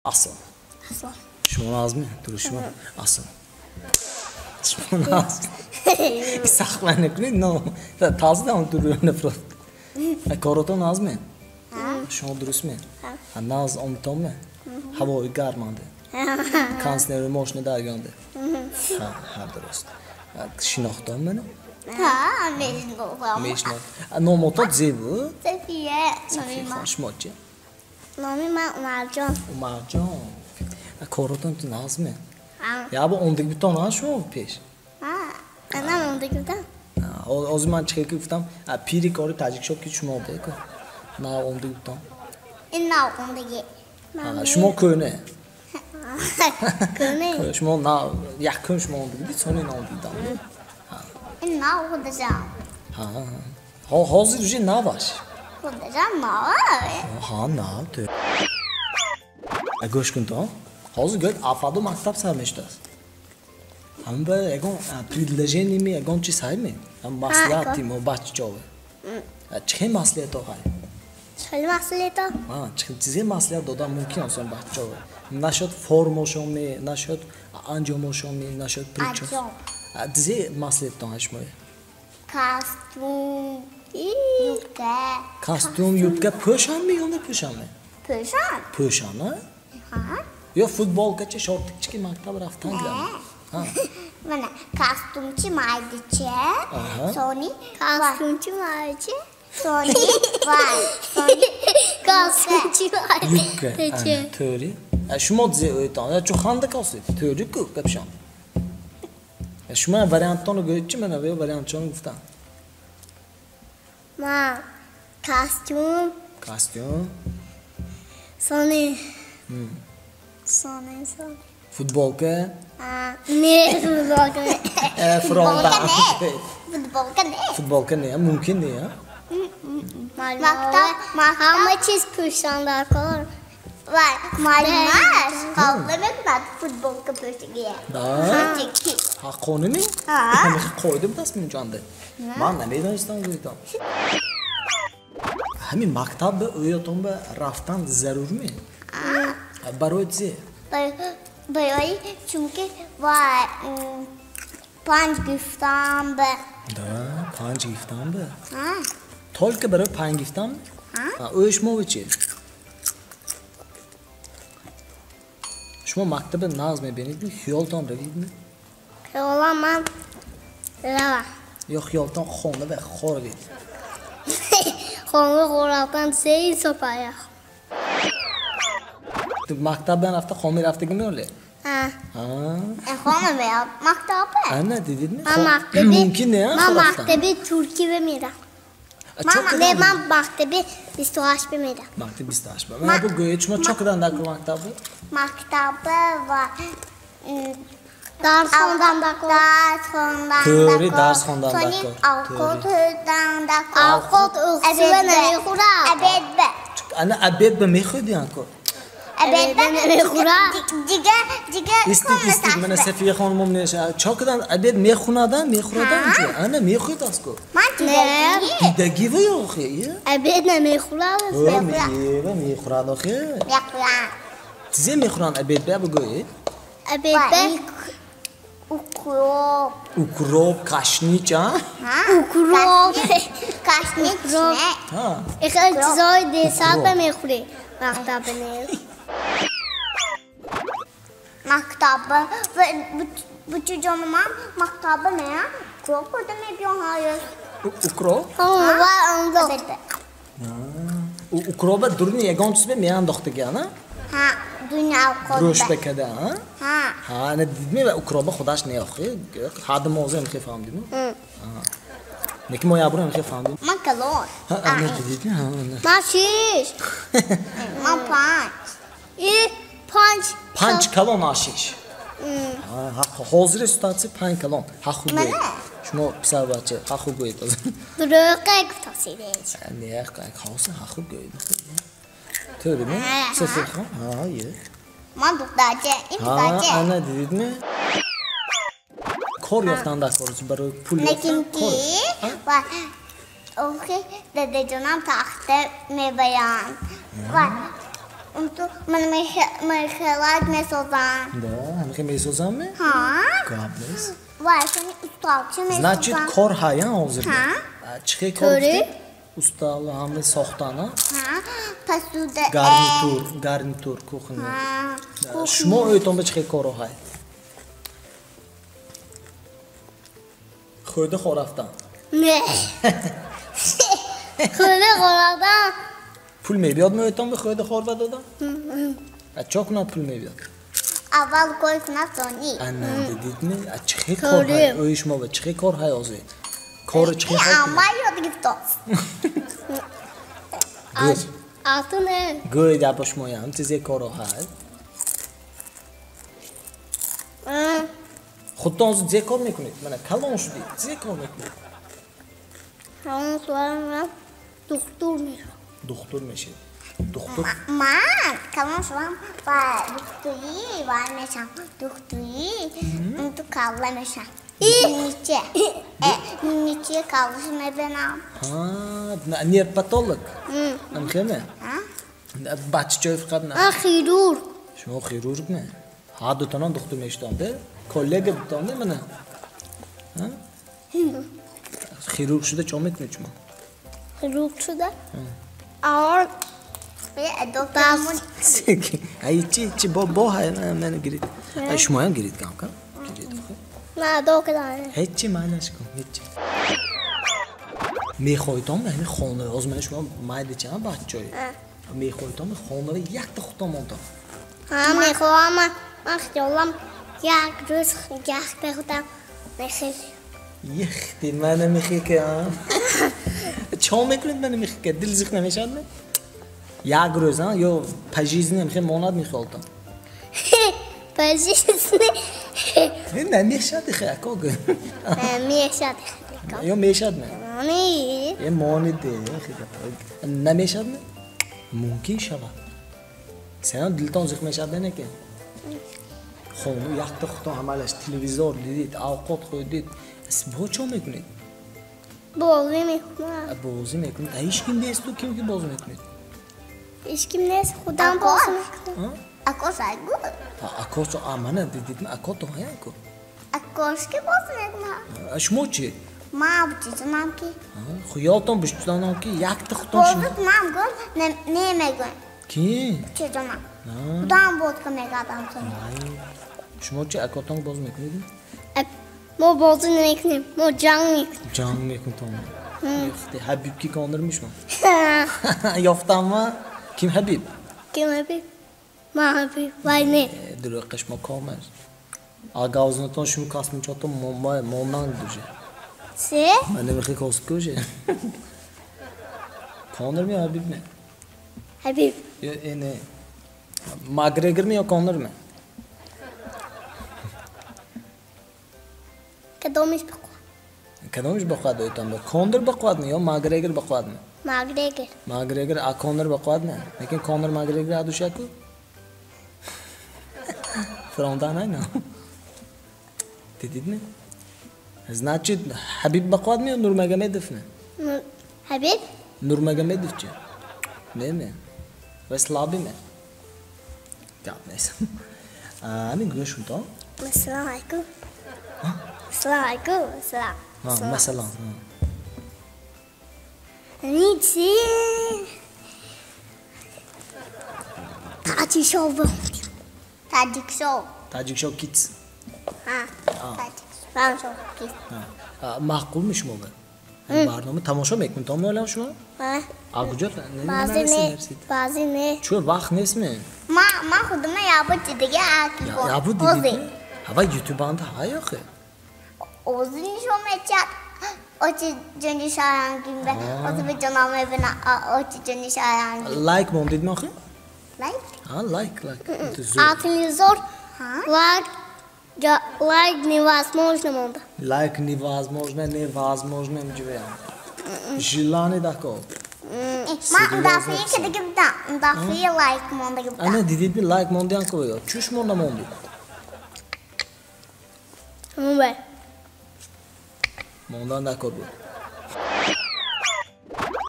Асло. Шумо нағзми? Дуруст шумо? Асло. Шумо нағз. Сахт накунед, но таза дам дуруст нафрат. Коротон нағзми? Шумо дурустми? Нағз омтонми? Ҳавои гарманде. Канцлери мошина даргонде. Ҳа, дуруст. Шинохтон мени? Ҳа, мешинохтам. Мешинохт. Номотон зебу? Сафия. Номи ман. Шумо чи? Номи ман Умарҷон. Умарҷон. Коротон ту нағзми? Я бо ондиг бутон ҳа шумо пеш? Ҳа, анам ондиг бутон. Ҳозир ман чӣ гуфтам, пири кори таҷикшоп ки шумо деку. Нав ондиг бутон. Ин нав ондиги. Шумо кӯне? Кӯне. Шумо нав, якум шумо ондиг будед, сони нав дидам. Ин нав худашам. Ҳа. Ҳозир уже наваш. Худашам нав. Ҳа, нав. Гӯш кун то. Ҳозир гӯяд афаду мактаб сар мешудааст. Ҳамин ба ягон предложение ми, ягон чиз ҳай ми? Маслиҳати мо бачаҷове. Чӣ хел маслиҳато ҳай? Чӣ хел маслиҳато? Ҳа, чӣ чизе маслиҳат додан мумкин аст бачаҷове? Нашуд формашон ми, нашуд анҷомошон ми, нашуд причос. Чизе маслиҳатон ҳай шумое? Костюм, юбка. Костюм, юбка пӯшанд ми ё напӯшанд ми? Пӯшанд. Пӯшанд, а? Ҳа. Ё футболкачи, шортикчи мактаб рафтан гиранд? Мана костюмчи майдича, сони костюмчи майдича, сони вай, сони костюмчи юбка. Тӯри. Шумо зе ойтон, чу ханда косед? Тӯри ку гапшон. Шумо вариантонро гӯед чи мана вариантчоно гуфтам? Ма костюм. Костюм. Сони сони сони. Футболка? Не, футболка не. Фронта. Футболка не. Футболка не, мумкин не, а? Мактаб, ҳама чиз пӯшан дар кор. Вай, муаллимаш қабул мекунад футболка пӯшигия. Да? Ҳаққонӣ ми? Ҳа. Қоида будааст инҷонда. Ман намедонистам гӯйтам. Ҳамин мактаб ба оётон ба рафтан зарур ми? Барои чӣ? Барои чунки вай панҷ гирифтам ба. Да, панҷ гирифтам ба? Ҳа. Только барои панҷ гирифтам? Ҳа. Оё шумо чӣ? Шумо мактаба нағз мебинед, хиёлтон равидми? Хиёлам ман рава. Ё хиёлтон хона ва хор равид? Хона хор рафтан се ҳисоб ая. Мактабдан рафта хона рафтагӣ меоле? Ҳа. Ҳа. Хона меояд мактаба. Ана дидидми? Ман мактаби мумкин не, ман мактаби туркӣ мерам. Не, ман мактаби 28 мерам. Мактаби 28. Ман бу гӯед шумо чо кадан дар мактаба? Мактаба ва дарс хондан дар кор. Дарс хондан дар кор. Тӯри дарс хондан дар кор. Овқот хӯрдан дар кор. Овқот ухсува намехӯрад. Обед ба. Ана обед ба мехӯрди анко? Обед ба намехӯрад. Дига, дига. Истид, истид, мана Сафия хонумом неша. Чо кадан обед мехӯнадан, мехӯрадан чӣ? Ана мехӯрд аско. Ман дидагӣ. Дидагӣ ва ё охи? Обед намехӯрад. Ва мехӯрад охи. Мехӯрад. Чизе мехӯранд обед ба бигӯед? Обед ба укроп. Укроп, кашнич, а? Укроп. Кашнич, не. Ҳа. Ихел чизои десат ба мехӯрӣ. Мактаба не. Мактаба ва бучуҷони ман мактаба меям, укроп хӯрда мебиём ҳар рӯз. Укроп? Ҳа, ва андохта. Укропа дурни ягон чиз меандохтаги, ана? Ҳа, дуни овқот. Рӯш бакада, а? Ҳа. Ҳа, ана дидми ва укропа худаш не охи. Ҳадди моза ҳам хе фаҳмдиму? Неки мо ябро ҳам хе фаҳмдим. Ман калон. Ҳа, ана дидидми? Ҳа, ана. Ман шиш. Ман панҷ. И панҷ. Панҷ калон а шиш. Ҳа, ҳозири ситуатсия панҷ калон. Ҳа, хуб гӯед. Шумо писарбача, ҳа, хуб гӯед. Дурӯғ гуфтасидед. Не, ҳозир ҳа, хуб гӯед. Тӯрими? Сафия хон? Ҳа, е. Ман духтарча, ин писарча. Ҳа, ана дидидми? Кор ёфтан дар кор барои пул ёфтан кор. Ва охи дадаҷонам тахта мебаранд. Ва Унту ман мехелак месозам. Да, ҳамихе месозам ме? Ҳа. Гап нест. Вай, сони усталча месозам. Значит, кор ҳая ҳозир. Ҳа. Чӣ хел кор гуфтӣ? Устал ҳама сохтана? Ҳа, посуда. Гарнитур, гарнитур кухня. Ҳа. Шумо ӯйтон ба чӣ хел коро ҳай? Хӯрда хор рафтан. Не. Хӯрда хор рафтан. Пул мебиёд меойтон ба хӯрда хор додам? А чо кунад пул мебиёд? Аввал кор кунад сони. Ана дидидми? А чӣ хел кор ҳай? Ӯи шумо ба чӣ хел кор ҳай ҳозир? Кори чӣ хел ҳай? Ама ёд гирифтост. Ату не. Гӯй гапа шумоям, чизе коро ҳай? Худтон ҳозир зе кор мекунед? Мана калон шудед, зе кор мекунед? Калон шудам, духтур мешавам. Духтур мешед. Духтур? Ман калон шудам ва духтурӣ вай мешавам. Духтурӣ ту калла мешавам. Ниче. Ниче каллаш мебинам. Ҳа, нервпатолог? Амхеме? Баччаҳои фақат на. Хирург. Шумо хирург ме? Ҳар дутонам духтур мешудам, де? Коллега бутон, де мана? Хирург шуда чо мекунед шумо? Хирург шуда? Аввал Ай чи чи бо бо ҳай мана гирид. Ай шумоям гирид кам кам. Гирид. На докторам. Ҳеҷ чи майнаш кун, ҳеҷ чи. Мехоҳитон ҳамин хона, ҳозир мана шумо майда чанд баччаҳое. Мехоҳитон хонаро якта худтон монтон. Ҳа, мехоҳам, ман хиёлам як рӯз якта худам мехел. Яхти мана мехе ки, а? Чо мекунед мана мехе ки? Дил зиқ намешавад ме? Як рӯз, а? Ё по жизни мехе монад мехоҳтон? По жизни. Намешавад хе, ако гӯ. Намешавад хе. Ё мешавад ме? Не. Е монид, хе. Намешавад ме? Мумкин шавад. Сенам дилтон зиқ мешавад не ки? Хона якта худтон ҳамалаш телевизор дидид, авқот хӯрдид. Бо чо мекунед? Бозӣ мекунам. Бозӣ мекунед? А ҳеҷ ким нест ту ким ки бозӣ мекунед? Ҳеҷ ким нест, худам бозӣ мекунам. Акос айгу? Акос, а мана дидидми, ако то ҳай ако? Акос ки бозӣ мекунам. Шумо чӣ? Ман бучизонам ки. Хуёлтон бучизонам ки якта худтон Бозӣ кунам гӯ, не мегӯям. Ки? Бучизонам. Худам бозӣ мекардам сони. Шумо чӣ акотон бозӣ мекунед? Мо бозӣ намекунем, мо ҷанг мекунем. Ҷанг мекунтон. Ҳабиб ки конирми шумо? Ёфтамма? Ким Ҳабиб? Ким Ҳабиб? Ман Ҳабиб, вай не. Дурӯғ шумо комаш. Агавзнатон шумо касминчотон монанд уже. Се? Ман намехе кост куже. Конор ми Ҳабиб ме? Ҳабиб. Ё не. Макгрегор ми ё Конор ме? Кадомиш бақувват? Кадомиш бақувват ойтон? Конор бақувват ме ё Макгрегор бақувват ме? Макгрегор. Макгрегор, а Конор бақувват не? Лекин Конор Макгрегор адушаку? Фронтан айна. Дидид ме? Значит, Ҳабиб бақувват ме ё Нурмагомедов ме? Ҳабиб? Нурмагомедов чи? Не ме. Ва слабый ме. Гап нест. Ҳамин гӯш кун то. Ассалому алайкум. Ассалому алайкум. Ассалом. Масалан. Ничи. Таҷикшоу. Таҷикшоу. Таҷикшоу кидс. Ҳа. Таҷикшоу кидс. Маъқул ми шумо ба? Барнома тамошо мекунед то меолам шумо? Ҳа. А куҷо? Баъзе не. Баъзе не. Чун вақт нест ме? Ман худама ябу дидаги акл. Ябу дидид? Ҳава ютубанда ҳай охе? Ози нишон мечад. Очи ҷони шарангин бе. Ози бе ҷонам мебина. Очи ҷони шарангин. Лайк мондид ме охе? Лайк? Ҳа, лайк, лайк. А телевизор лайк лайк невозможно монда. Лайк невозможно, невозможно мҷивеям. Желание дако. Ман дафъи ки дига будам, дафъи лайк мондаги будам. Ана дидид ми лайк мондиан ко ё? Чӯ шумо намондид? Мумбе. Мондан дакор буд.